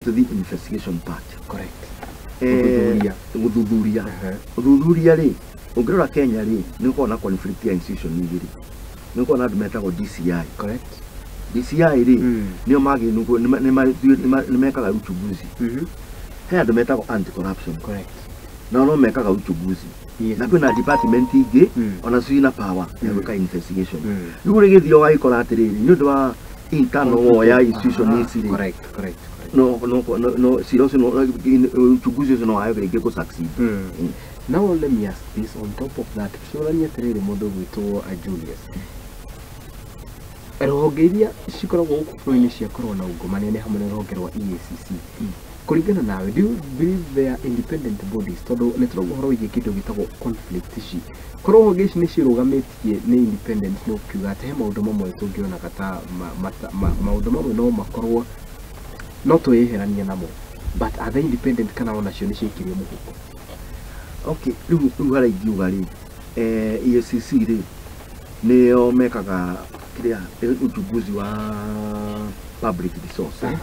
To the investigation part. Gũthuthuria. Gũthuthuria. Ũthuthuria rĩ, ũngĩrora Kenya rĩ, nĩ ũkoragwo na conflict ya institution igĩrĩ. Nĩ ũkoragwo na andũ metagwo DCI. DCI rĩ, nĩo magĩrĩirwo nĩ mekaga uchunguzi. He andũ metagwo anti corruption, nao no mekaga uchunguzi. Na kwĩna department ingĩ ona cio ina power ya gwĩka investigation. Rĩu rĩgĩthiĩ ũgagĩkora atĩrĩrĩ, nĩ ũndũ wa internal war ya institution ici rĩ, Correct correct correct no cira ũcio uchunguzi ũcio no wage rĩngĩ kũ succeed. Now let me ask this on top of that. Tũranie atĩrĩrĩ, mũndũ gwĩtwo Julius, rũhonge iria cikoragwo gũkũ bũrũri-inĩ cia kũrũa na ungumania nĩ hamwe na rũhonge rwa EACC. Kũringana nawe, do you believe they are independent bodies? Tondũ nĩ tũrauga ũhoro wĩgiĩ kĩndũ gĩtagwo conflict ici, korwo honge ici nĩ ciĩrũgamĩtie, nĩ independent, nĩ ũkiuga atĩ he maũndũ mamwe tũngĩonaga ta maũndũ mamwe no makorwo no twĩyeheranie namo, but are they independent kana onacio nĩ ciaikirio mũhuko? Okay, rĩu harĩa ingiuga rĩ, EACC rĩ, nĩo mekaga kĩrĩa uchunguzi wa public resource, eh?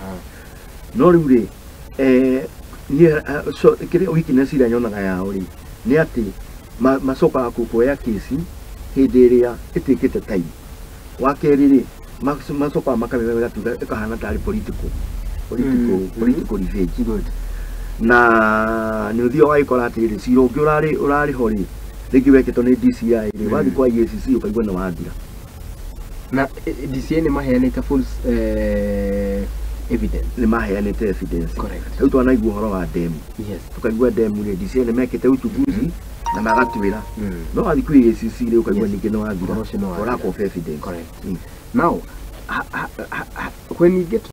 No rĩu rĩ, niĩ so, kĩrĩa weakness ĩrĩa nyonaga yao rĩ, nĩ atĩ macokaga kuoya kesi hĩndĩ ĩrĩa ĩtĩkĩte time. Wa kerĩ rĩ, macokaga makamĩoya ĩgatuĩka ĩkahana tarĩ political political revenge. Na nĩ ũthiaga ũgagĩkora atĩrĩrĩ, cira ũngĩ ũrarĩ ho rĩ, rĩngĩ wekĩtwo nĩ DCI rĩ, wathiĩ kwa EACC ũkaigua nĩ wathira. Na DCI nĩ maheanĩte full evidence. Nĩ maheanĩte evidence. Rĩu twanaigua ũhoro wa demu, tũkaigua demu rĩ, DCI nĩ mekĩte uchunguzi na magatwĩra, no wathiĩ kwĩ EACC rĩ, ũkaigua ningĩ nĩ wathira. Ũhoro ũcio nĩ wathira. For lack of evidence. Now, when you get